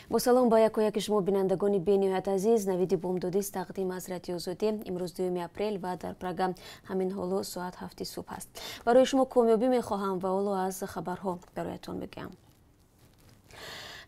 Бо салом ба яко яки шумо, бинандагони бениҳоят азиз. Навиди бомдодист, тақдим аз Радиои Озодӣ. Имрӯз 2 апрел ва дар Прага ҳамин ҳоло соат 7-и субҳ аст. Барои шумо комёбӣ мехоҳам ва ҳоло аз хабарҳо бароятон мегӯям.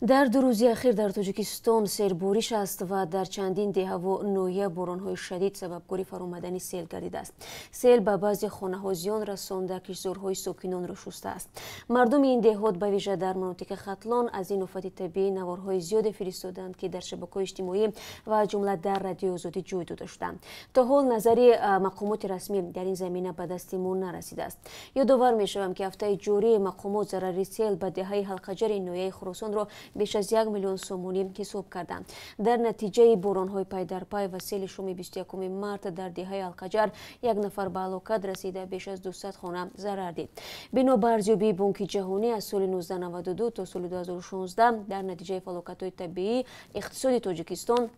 Дар 2 рӯзи ахир дар Тоҷикистон сербориш аст ва дар чандин деҳаву ноҳия боронҳои шадид сабабгори фаромадани сел гардидааст. Сел ба баъзе хонаҳо зиён расонда, киштзорҳои сокинонро шустааст. Мардуми ин деҳот, ба вижа дар манотиқи Хатлон, аз ин офати табиӣ наворҳои зиёде фиристоданд, ки дар шабакаҳои иҷтимоӣ ва аз ҷумла дар Радиои Озодӣ ҷой дода шуданд. То ҳол назари мақомоти расмӣ дар ин замина ба дасти мо нарасидааст. Ёдовар мешавам, ки ҳафтаи ҷорӣ мақомот зарари сел ба деҳаи Ҳалқаҷари ноҳияи Хуросонро беш аз 1 миллион сомонӣ ҳисоб карданд. Дар натиҷаи боронҳои пайдарпай ва сели шуми 21 март дар деҳаи Ҳалқаҷар як нафар ба ҳалокат расида, беш аз 200 хона зарар дид. Бино ба арзёбии Бонки Ҷаҳонӣ, аз соли 1992 то соли 2016 дар натиҷаи фалокатҳои табиӣ иқтисоди Тоҷикистон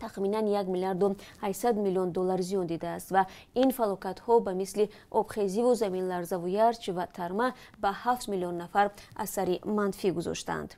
тахминан 1 миллиарду 800 миллион доллар зиён дидааст ва ин фалокатҳо ба мисли обхезиву заминларзаву ярч ва тарма ба 7 миллион нафар асари манфӣ гузоштаанд.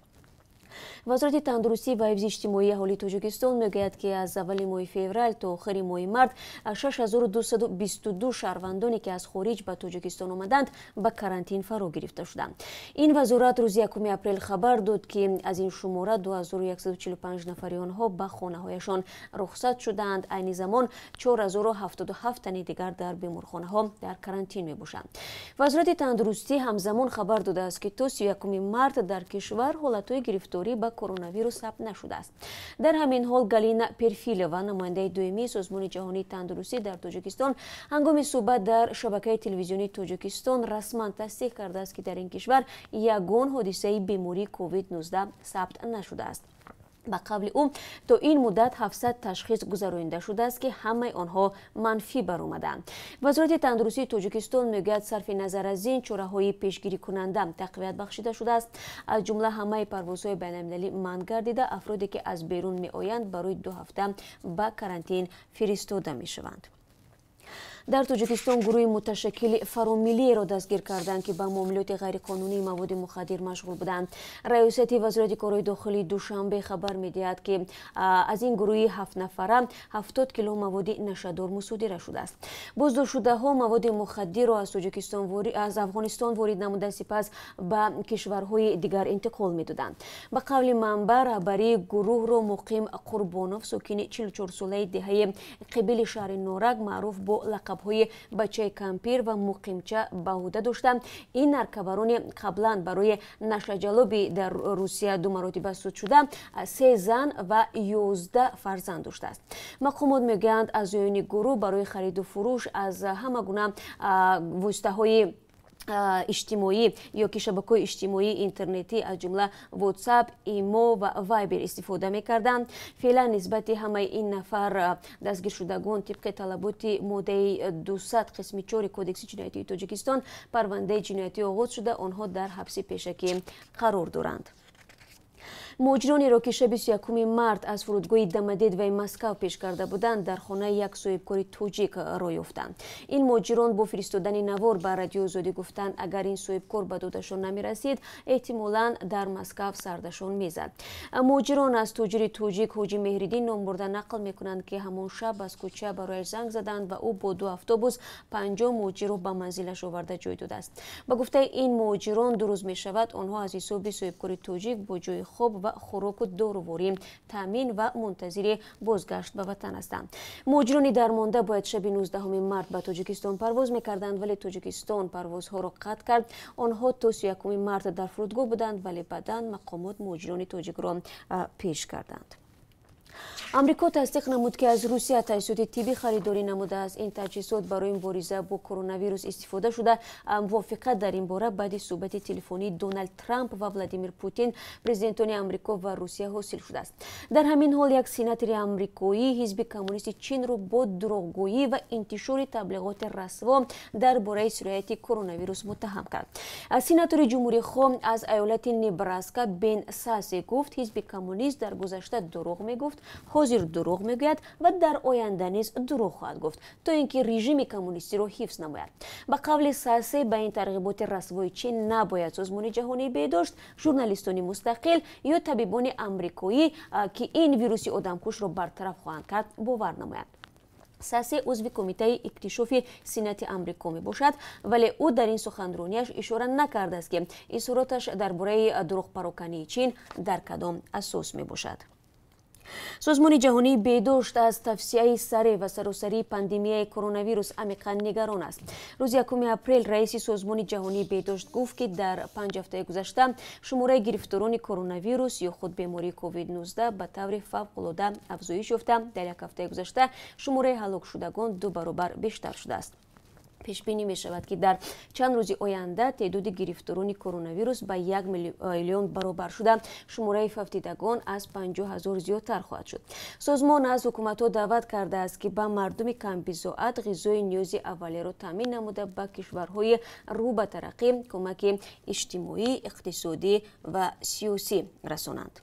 Вазорати тандурустӣ ва ҳифзи иҷтимоии аҳолии Тоҷикистон мегӯяд, ки аз аввали моҳи феврал то охири моҳи март 6222 шаҳрвандоне, ки аз хориҷ ба Тоҷикистон омаданд, ба карантин фаро гирифта шуданд. Ин вазорат рӯзи 1 апрел хабар дод, ки аз ин шумора 2145 нафари онҳо ба хонаҳояшон рухсат шудаанд. Айни замон 4077 тани дигар дар беморхонаҳо дар карантин мебошанд. Вазорати тандурустӣ ҳамзамон хабар додааст, ки то 31 март дар кишвар ҳолатҳои гирифторӣ ба коронавирус сабт нашудааст. Дар ҳамин ҳол Галина Перфилова, намояндаи доимии Созмони Ҷаҳонии Тандурустӣ дар Тоҷикистон, ҳангоми суҳбат дар шабакаи телевизионии Тоҷикистон расман тасдиқ кардааст, ки дар ин кишвар ягон ҳодисаи бемории COVID-19 сабт нашудааст. Ба қавли ӯ, то ин муддат 700 ташхис гузаронида шудааст, ки ҳамаи онҳо манфӣ баромаданд. Вазорати тандурустии Тоҷикистон мегӯяд, сарфи назар аз ин, чораҳои пешгирикунанда тақвият бахшида шудааст. Аз ҷумла ҳамаи парвозҳои байналмилалӣ манъ гардида, афроде, ки аз берун меоянд, барои 2 ҳафта ба карантин фиристода мешаванд. Дар Тоҷикистон гурӯҳи муташаккили фаромиллиеро дастгир карданд, ки ба муомилоти ғайриқонунии маводи мухаддир машғул буданд. Раёсати Вазорати корҳои дохилии Душанбе хабар медиҳад, ки аз ин гурӯҳи ҳафтнафара 70 кило маводи нашъадор мусодира шудааст. Боздоштшудаҳо маводи мухаддирро аз Тоҷикистон, аз Афғонистон ворид намуда, сипас ба кишварҳои дигар интиқол медоданд. Ба қавли манбаъ, раҳбарии гурӯҳро Муқим Қурбонов, сокини 44-солаи деҳаи Қибили шаҳри Норак, маъруф бо лақабҳои Бачаи Кампир ва Муқимча, ба уҳда дошта. Ин наркабарони қаблан барои нашъаҷалобӣ дар Русия ду маротиба суд шуда, се зан ва 11 фарзанд доштааст. Мақомот мегӯянд, аъзоёни гурӯҳ барои хариду фурӯш аз ҳама гуна воситаҳои иҷтимоӣ ё ки шабакаҳои иҷтимоии интернетӣ, аз ҷумла WhatsApp, Имо ва Вайбер истифода мекарданд. Феълан нисбати ҳамаи ин нафар дастгиршудагон тибқи талаботи моддаи 200 қисми 4 Кодекси ҷиноятии Тоҷикистон парвандаи ҷиноятӣ оғоз шуда, онҳо дар ҳабси пешакӣ қарор доранд. Муҳоҷиронеро, ки шаби 31 март аз фурудгоҳи Домодедовои Москав пеш карда буданд, дар хонаи як соҳибкори тоҷик роҳ ёфтанд. Ин муҳоҷирон бо фиристодани навор ба Радиои Озодӣ гуфтанд, агар ин соҳибкор ба додашон намерасид, эҳтимолан дар Москав сардашон мезад. Муҳоҷирон аз тоҷири тоҷик Ҳоҷи Меҳриддин ном бурда нақл мекунанд, ки ҳамон шаб аз кӯча барояш занг заданд ва ӯ бо ду автобус 50 муҳоҷирро ба манзилаш оварда ҷой додааст. Ба гуфтаи ин муҳоҷирон, 2 рӯз мешавад, онҳо аз ҳисоби соҳибкори тоҷик бо ҷои хоб ва хӯроку доруворӣ таъмин ва мунтазири бозгашт ба ватан ҳастанд. Муҳоҷирони дармонда бояд шаби 19 март ба Тоҷикистон парвоз мекарданд, вале Тоҷикистон парвозҳоро қатъ кард. Онҳо то 31 март дар фурудгоҳ буданд, вале баъдан мақомот муҳоҷирони тоҷикро пеш карданд. Амрико тасдиқ намуд, ки аз Русия таҷҳизоти тиббӣ харидорӣ намудааст. Ин таҷҳизот барои мубориза бо коронавирус истифода шуда, мувофиқат дар ин бора баъди суҳбати телефонии Доналд Трамп ва Владимир Путин, президентони Амрико ва Русия, ҳосил шудааст. Дар ҳамин ҳол як сенатори амрикоӣ Ҳизби Коммунисти Чинро бо дурӯғгӯӣ ва интишори таблиғоти расво дар бораи сирояти коронавирус муттаҳам кард. Сенатори ҷумҳурихоҳ аз аёлати Небраска Бен Сасе гуфт, Ҳизби Коммунист дар гузашта дурӯғ мегуфт. Ҳозир дурӯғ мегӯяд ва дар оянда низ дурӯғ хоҳад гуфт, то ин ки режими коммунистиро ҳифз намояд. Ба қавли Сасе, ба ин тарғиботи расвои Чин набояд Созмони ҷаҳонии беҳдошт, журналистони мустақил ё табибони амрикоӣ, ки ин вируси одамкушро бартараф хоҳанд кард, бовар намоянд. Сасе узви Кумитаи иктишофи Сенати Амрико мебошад, вале ӯ дар ин суханронияш ишора накардааст, ки изҳороташ дар бораи дурӯғпарокании Чин дар кадом асос мебошад. Созмони ҷаҳонии беҳдошт аз тавсияи сареъ ва саросарии пандемияи коронавирус амиқан нигарон аст. Рӯзи 1 апрел раиси Созмони ҷаҳонии беҳдошт гуфт, ки дар 5 ҳафтаи гузашта шумораи гирифторони коронавирус ё худ бемории COVID-19 ба таври фавқулода афзоиш ёфта, дар як ҳафтаи гузашта шумораи ҳалокшудагон 2 баробар бештар шудааст. Пешбинӣ мешавад, ки дар чанд рӯзи оянда теъдоди гирифторони коронавирус ба 1 миллион баробар шуда, шумораи фавтидагон аз 50 ҳазор зиёдтар хоҳад шуд. Созмон аз ҳукуматҳо даъват кардааст, ки ба мардуми камбизоат ғизои ниёзи аввалиро таъмин намуда, ба кишварҳои рӯ ба тараққӣ кӯмаки иҷтимоӣ, иқтисодӣ ва сиёсӣ расонанд.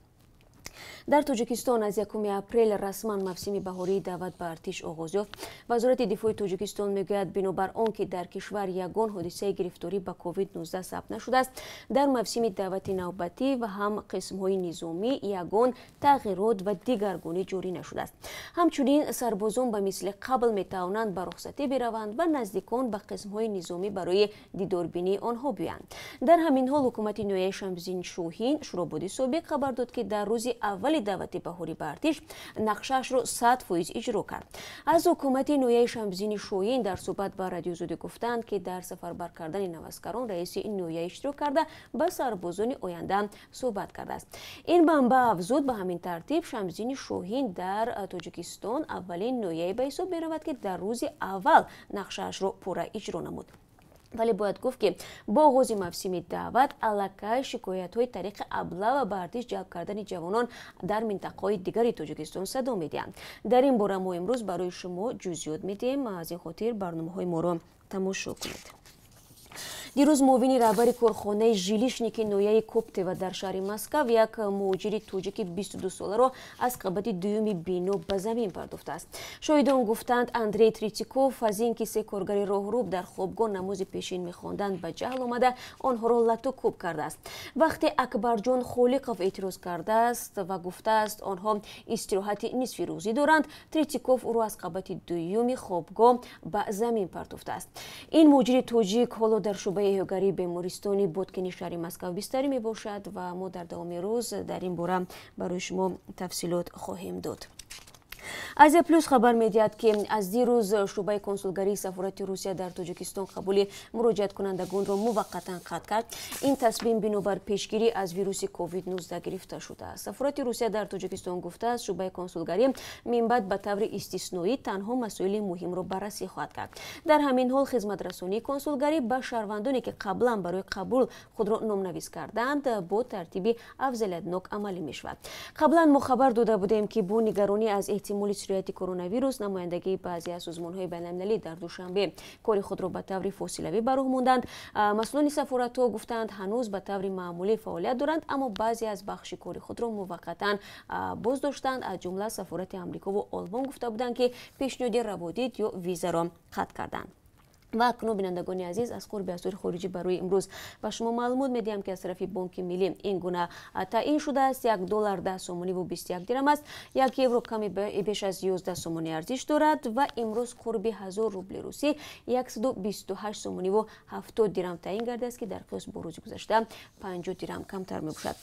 Дар Тоҷикистон аз 1 апрел расман мавсими баҳории даъват ба артиш оғоз ёфт. Вазорати дифои Тоҷикистон мегӯяд, бинобар он ки дар кишвар ягон ҳодисаи гирифторӣ ба COVID-19 сабт нашудааст, дар мавсими даъвати навбатӣ ва ҳам қисмҳои низомӣ ягон тағйирот ва дигаргунӣ ҷорӣ нашудааст. Ҳамчунин сарбозон ба мисли қабл метавонанд ба рухсатӣ бираванд ва наздикон ба қисмҳои низомӣ барои дидорбинии онҳо биёянд. Дар ҳамин ҳол ҳукумати ноҳияи Шамсиддин Шоҳин, Шӯрободи собиқ, хабар дод, ки дар рӯзи аввали даъвати баҳорӣ ба артиш нақшаашро 100% иҷро кард. Аз ҳукумати ноҳияи Шамсиддини Шоҳин дар суҳбат ба Радиои Озодӣ гуфтанд, ки дар сафарбар кардани наваскарон раиси ин ноҳия иштирок карда, ба сарбозони оянда суҳбат кардааст. Ин манбаъ афзуд, ба ҳамин тартиб Шамсиддини Шоҳин дар Тоҷикистон аввалин ноҳияе ба ҳисоб меравад, ки дар рӯзи аввал нақшаашро пурра иҷро намуд. Вале бояд гуфт, ки бо оғози мавсими даъват аллакай шикоятҳои тариқи аблава ба артиш ҷалб кардани ҷавонон дар минтақаҳои дигари Тоҷикистон садо медиҳанд. Дар ин бора мо имрӯз барои шумо ҷузъиёт медиҳем, аз ин хотир барномаҳои моро тамошо кунед. Дирӯз муовини раҳбари корхонаи Жилищники ноҳияи Коптева дар шаҳри Москав як муҳоҷири тоҷики 22-соларо аз қабати дуюми бино ба замин партофтааст. Шоҳидон гуфтанд, Андрей Третьяков аз ин ки се коргари роҳруб дар хобгоҳ намози пешин мехонданд, ба ҷаҳл омада, онҳоро лату кӯб кардааст. Вақте Акбарҷон Холиқов эътироз кардааст ва гуфтааст, онҳо истироҳати нисфи рӯзӣ доранд, Третьяков ӯро аз қабати дуюми хобгоҳ ба замин партофтааст. Ин муҳоҷири тоҷик ҳоло дар шӯъбаи эҳёгарии бемористони Боткини шаҳри Москав бистарӣ мебошад ва мо дар давоми рӯз дар ин бора барои шумо тафсилот хоҳем дод. Азия Плюс хабар медиҳад, ки аз дирӯз шӯъбаи консулгарии сафорати Русия дар Тоҷикистон қабули муроҷиаткунандагонро муваққатан қатъ кард. Ин тасмим бинобар пешгирӣ аз вируси COVID-19 гирифта шудааст. Сафорати Русия дар Тоҷикистон гуфтааст, шӯъбаи консулгарӣ минбаъд ба таври истисноӣ танҳо масоили муҳимро баррасӣ хоҳад кард. Дар ҳамин ҳол хизматрасонии консулгарӣ ба шаҳрвандоне, ки қаблан барои қабул худро номнавис карданд, бо тартиби афзалиятнок амалӣ мешавад. Қаблан мо хабар дода будем, ки бо нигаронӣ аз эҳтимоли сирояти коронавирус намояндагии баъзе аз созмонҳои байналмилалӣ дар Душанбе кори худро ба таври фосилавӣ ба роҳ монданд. Масъулони сафоратҳо гуфтанд, ҳанӯз ба таври маъмулӣ фаъолият доранд, аммо баъзе аз бахши кори худро муваққатан боз доштанд. Аз ҷумла сафорати Амрикову Олмон гуфта буданд, ки пешниҳоди раводид ё визаро қатъ карданд. Ва акнун, бинандагони азиз, аз қурби асъори хориҷӣ барои имрӯз ба шумо маълумот медиҳам, ки аз тарафи Бонки Миллӣ ин гуна таъин шудааст. 1 доллар 10 сомониву 21 дирам аст, 1 евро ками беш аз 11 сомонӣ арзиш дорад ва имрӯз қурби 1000 рубли русӣ 128 сомониву 70 дирам таъин гардааст, ки дар қиёс бо рӯзи гузашта 50 дирам камтар мебошад.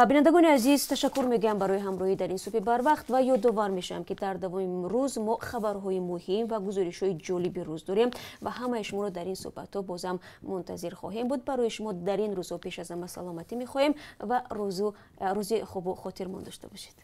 Бинандагони азиз, ташаккур мегӯям барои ҳамроҳӣ дар ин субҳи барвақт ва ёдовар мешавам, ки дар давоми имрӯз мо хабарҳои муҳим ва гузоришҳои ҷолиби рӯз дорем ва ҳамаи шуморо дар ин суҳбатҳо бозам мунтазир хоҳем буд. Барои шумо дар ин рӯзҳо пеш аз ҳама саломатӣ мехоҳем ва рӯзи хубу хотирмон дошта бошед.